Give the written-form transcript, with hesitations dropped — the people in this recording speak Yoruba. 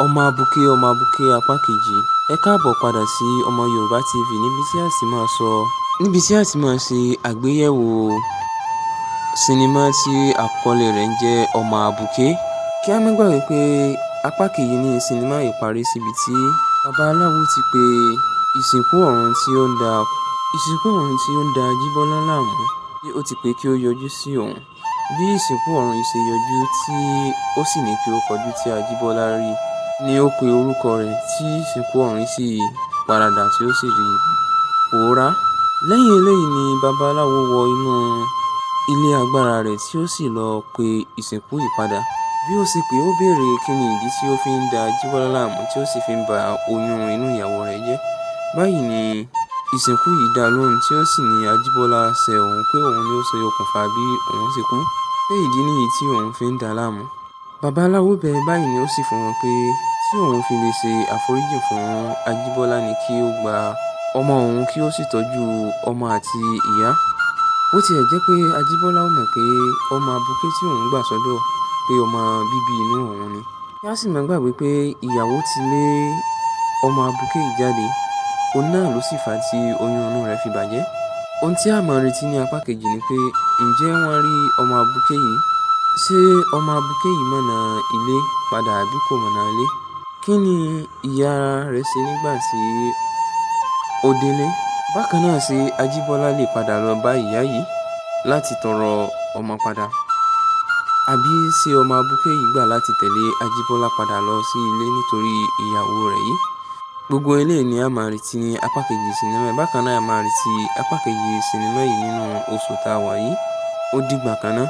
Ọmọ Abuké, Ọmọ Abuké apá kejì. Ẹ káàbọ̀ padà sí Ọmọ Yorùbá TV níbi tí a ti máa sọ, níbi tí a ti máa ṣe àgbéyẹ̀wò sinimá tí àkọlé rẹ̀ ń jẹ́ Ọmọ Abuké. Kí a má gbàgbé pé apá kejì ní sinimá yìí parí síbi tí babaláwo ti pe ìsìnkú ọ̀run tí ó ń da, ìsìnkú ọ̀run tí ó ń da Ajíbọ́lá láàmú, tí ó ti pé kí ó yọjú sí òun. Bí ìsìnkú ọ̀run yìí ṣe yọjú tí ó sì ní kí ó kọjú tí Ajíbọ́lá rí ni ó pe orúkọ rẹ̀ tí ìsìnkú ọ̀run sì paradà tí ó sì rí pòórá. Lẹ́yìn eléyìí ni babaláwo wọ inú ilé agbára rẹ̀ tí ó sì lọ pe ìsìnkú yìí padà. Bí ó ṣe pé ó béèrè kí ni ìdí tí ó fi ń da Ajíbọ́lá láàmú tí ó sì fi ń ba oyún inú ìyàwó rẹ̀ jẹ́. Báyìí ni ìsìnkú yìí dá lóhùn tí ó sì ní Ajíbọ́lá ṣẹ òun pé òun ni ó ṣe okùnfà bí òun ṣe kú, pé ìdí nìyí tí òun fi ń dá láàmú. Babaláwo bẹ́ẹ̀ báyìí ni ó sì fún wọn pé tí òun fi lè ṣe àforíjì fún Ajíbọ́lá ni kí ó gba ọmọ òun kí ó sì tọ́jú ọmọ àti ìyá. Bó ti ẹ̀ jẹ́ pé Ajíbọ́lá ò mọ̀ pé ọmọ abuké tí òun gbà sọ́dọ̀ pé ọmọ bíbí inú òun ni. Kí a sì má gbàgbé pé ìyàwó ti lé ọmọ abuké yìí jáde, òun náà ló sì fà á tí oyún inú rẹ̀ fi bàjẹ́. Ohun tí a máa retí ní apá kejì ni pé ǹjẹ́ wọ́n rí ọmọ abuké yìí? Ṣé ọmọ abuké yìí mọ̀nà ilé padà àbí kò mọ̀nà ilé? Kí ni ìyá rẹ̀ ṣe nígbà tí ó délé? Bákan náà, ṣé Ajíbọ́lá lè padà lọ bá ìyá yìí láti tọrọ ọmọ padà? Àbí ṣé ọmọ abuké yìí gbà láti tẹ̀lé Ajíbọ́lá padà lọ sí ilé nítorí ìyàwó rẹ̀ yìí? Gbogbo eléyìí ni a máa retí ní apá kejì sinimá yìí. Bákan náà, a máa retí apá kejì sinimá yìí nínú oṣù tá a wà yìí. Ó dìgbà kan náà.